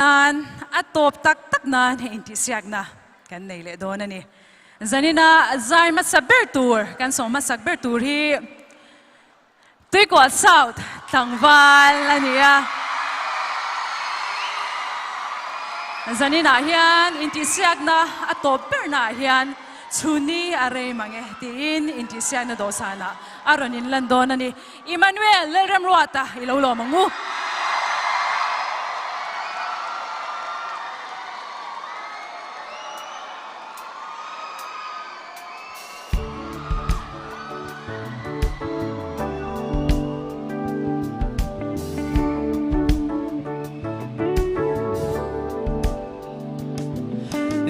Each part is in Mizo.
Nan a tawp tak tak nan hei intihsiakna kan nei leh dawn a ni. Zanina zai hmasa ber tur, kan sawm hmasak ber tur hi Tuikual South tlangval a ni a. Zaninah hian intihsiakna a tawp bernaah hian chhunni a rei mang e tiin intihsiakna dawhsanah a rawn inlan dawn a ni. Emmanuel Lalremruata i lo lawm ang u.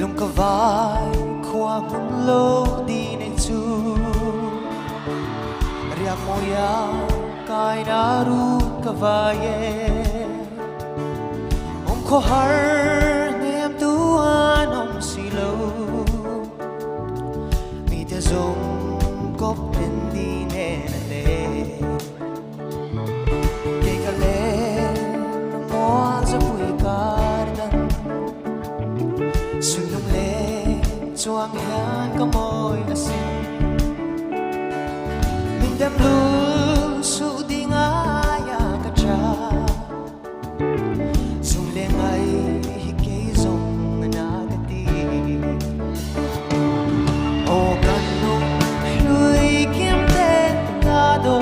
Lung ka vai khua hmun lo di nei chu Riak mawia kai na rut ka vai e Om kho har nem tu an om si lo Mi te zong kop ten di nen le Kei ka len mual zapui kar dan Sunlung le chuang hian ka mawi asin Min dem lu su ding aia ka tha Sung le ngai hi kei zong na ka ti Aw kan nung hlui kim ten ka do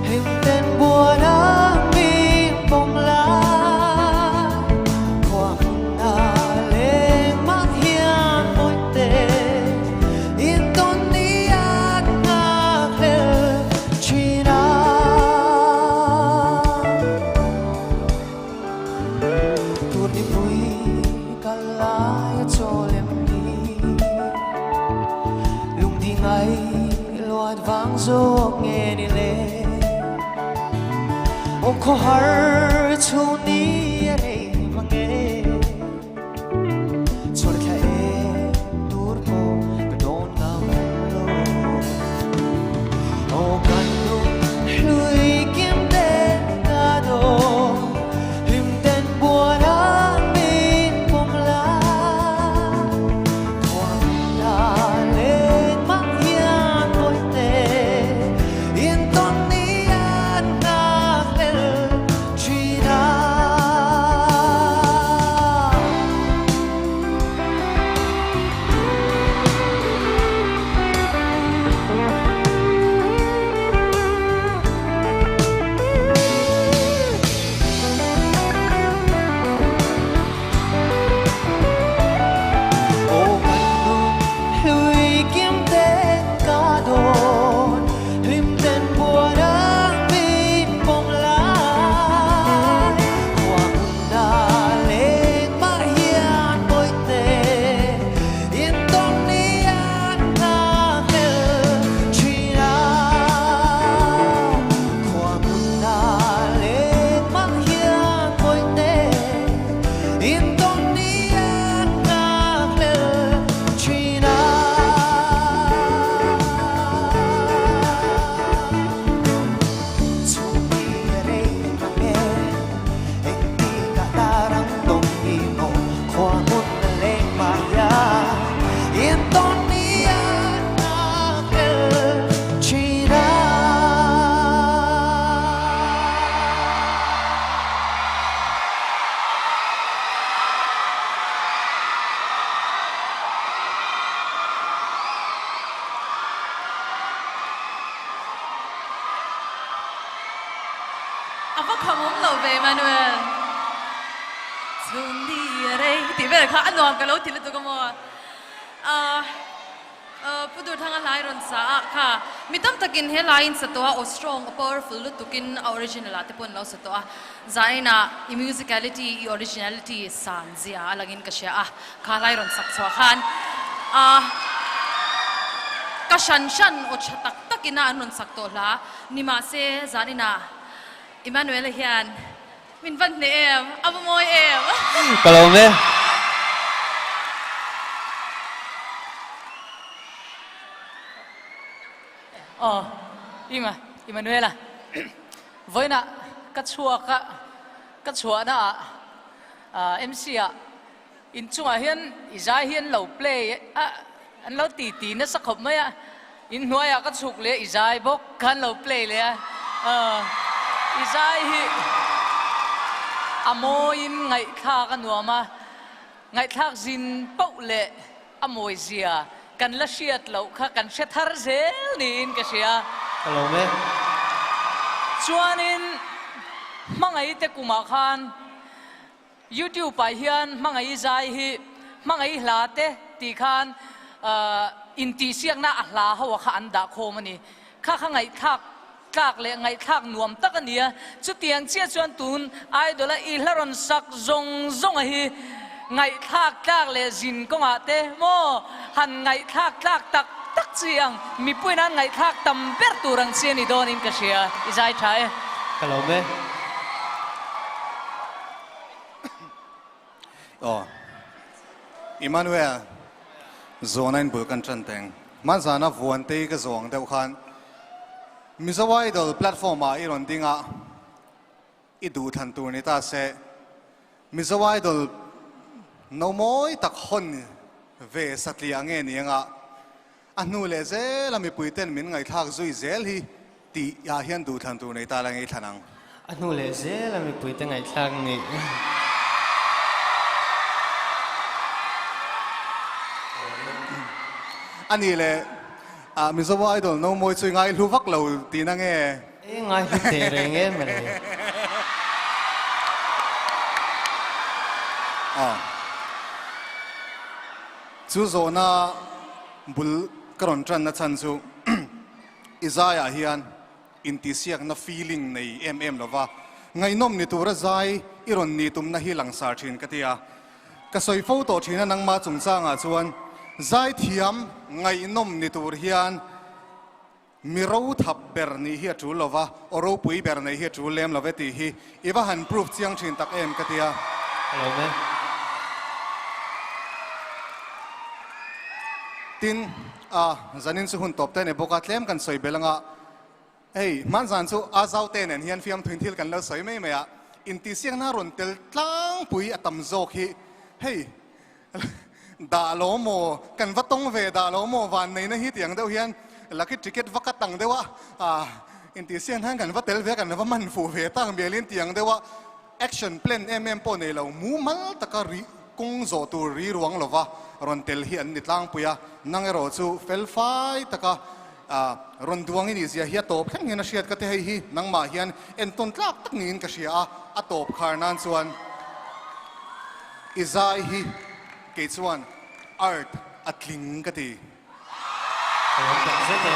Hlim ten buan a min pawm lai Khua na leng mah hian mawi te In tawn ni ak ngak hlel thin a. Tur nipui kal lai a chaw lem ni Lungdi ngai luat vang zawk nge ni le Awm khawhar chhung ni a rei mang e. Chhawr thla e tur pawh ka dawn ngam lo Aw kan nung hlui kim ten ka dawn Hlim ten buan a min pawm lai Thuam la leng mah hian mawi te In tawn ni an nghak hlel thin a. Aw kan nung hlui kim ten ka dawn Hlim ten buan ang min pawm lai Khua hmun na leng mah hian mawi te In tawn ni an nghak hlel thin a Khua hmun na leng mah hian mawi te In tawn ni an nghak hlel thin a. Chhungni a rei mang e, engtik ah tarang tawng ni maw khua hmun a leng mah hian in tawn ni an nghak hlel thin a. A va kham awm lo ve Emmanuel. Chhun ni a rei tih vel kha a nuam ka lo ti lutuk a maw. Ahh Pu Durthanga hlai rawn sa a kha mi tam takin he laiin sa tawh a aw strong aw powerful lutukin a original ah te pawh an lo sa tawh a. Zainah i musicality i originality san zia a langin ka hria a. Kha hlai rawn sak chhuah khan a ka hran hran aw tha tak takin a an rawn sak tawh hla ni mahse zaninah Emmanuel-a hian min van hneh em, a va mawi em. Ka lawm e. Aw, Ima, Emmanuel-a, vawiinah ka chhuak a, ka chhuahna ah. MC ah inchungah hian i zai hi an lo play a, an lo ti ti nasa khawp mai a, inhnuaiah ka chhuk leh i zai bawk kha an lo play leh a, i zai hi a mawiin ngaihthlak a nuam a, ngaihthlak zin poh leh A mawizia kan la hriat loh kha kan hre thar zel niin ka hria. Ka lawm e. Chuanin Hmangaihte kumah khan YouTube ah hian Hmangaih zai hi Hmangaih hla te tih khan intihsiakna a hla ho ah kha an dah khawm a ni. Kha kha ngaihthlak tlak leh ngaihthlak nuam tak a ni a, chutiang chiah chuan tun Idol a i hla rawn sak zawng zawng a hi ngaihthlak tlak leh zin kawngah te maw han ngaihthlak tlak tak tak chi ang, mipuiin an ngaihthlak tam ber tur ang chi a ni dawnin ka hria, i zai tha e. Ka lawm e. Aw Emmanuel zawna in bul kan tan teng. Hmanzana Vuantei ka zawng deuh khan Mizo Idol platform ah i rawn ding a, i duh thlan tur ni ta se Mizo Idol no mawi tak hawn ve satliah nge ni anga a hnu leh zel a mipui ten min ngaihthlak zui zel hi Tih ah hian duhthlan tur nei ta la ngei thlan ang. A hnu leh zel a mipuite ngaihthlak nih. A nih leh ah Mizo Idol no mawi chu i ngaihlu vak lo tihna nge? E ngaihlu teh reng em a ni. Aw. Chu zawhna bul ka rawn tanna chhan chu. I zaiah hian intihsiakna feeling nei em em lova, ngaihnawm ni tura zai i rawn ni tumna hi langsar thin ka ti a. Ka sawi fo tawh thin a nangmah chungchangah chuan zai thiam ngaihnawm ni tur hian mi ro thap ber nih hi a tul lova, aw ropui ber neih hi a tul lem love tih hi i va han proof chiang thin tak em ka ti a. Ka lawm e. Tin, A, zanin chu hun tawp te a ni bawk a, tlem kan sawi belh anga, hei hman zan chu a zau te nen hian fiamthuin thil kan lo sawi mai mai a, intihsiakna rawn tel tlangpui a tam zawk hi hei dah lo maw, kan va tawng ve dah lo maw vanneihna hi tih ang deuh hian lucky ticket va cut ang deuh a, ah intihsiakna hian kan va tel ve a, kan va man fuh ve tak mialin tih ang deuh a, Action plan em em pawh nei lo, mumal taka ri kawng zawh tur ri ruang lova rawn tel hi an ni tlangpui a, nang erawh chu fel fai taka rawn duang i nih zia hi a tawp thleng hian a hriat ka ti, hei hi nangmah hian entawn tlak tak niin ka hria a, a tawp khar nan chuan i zai hi kei chuan art a tling ka ti. Ka lawm tak zet e.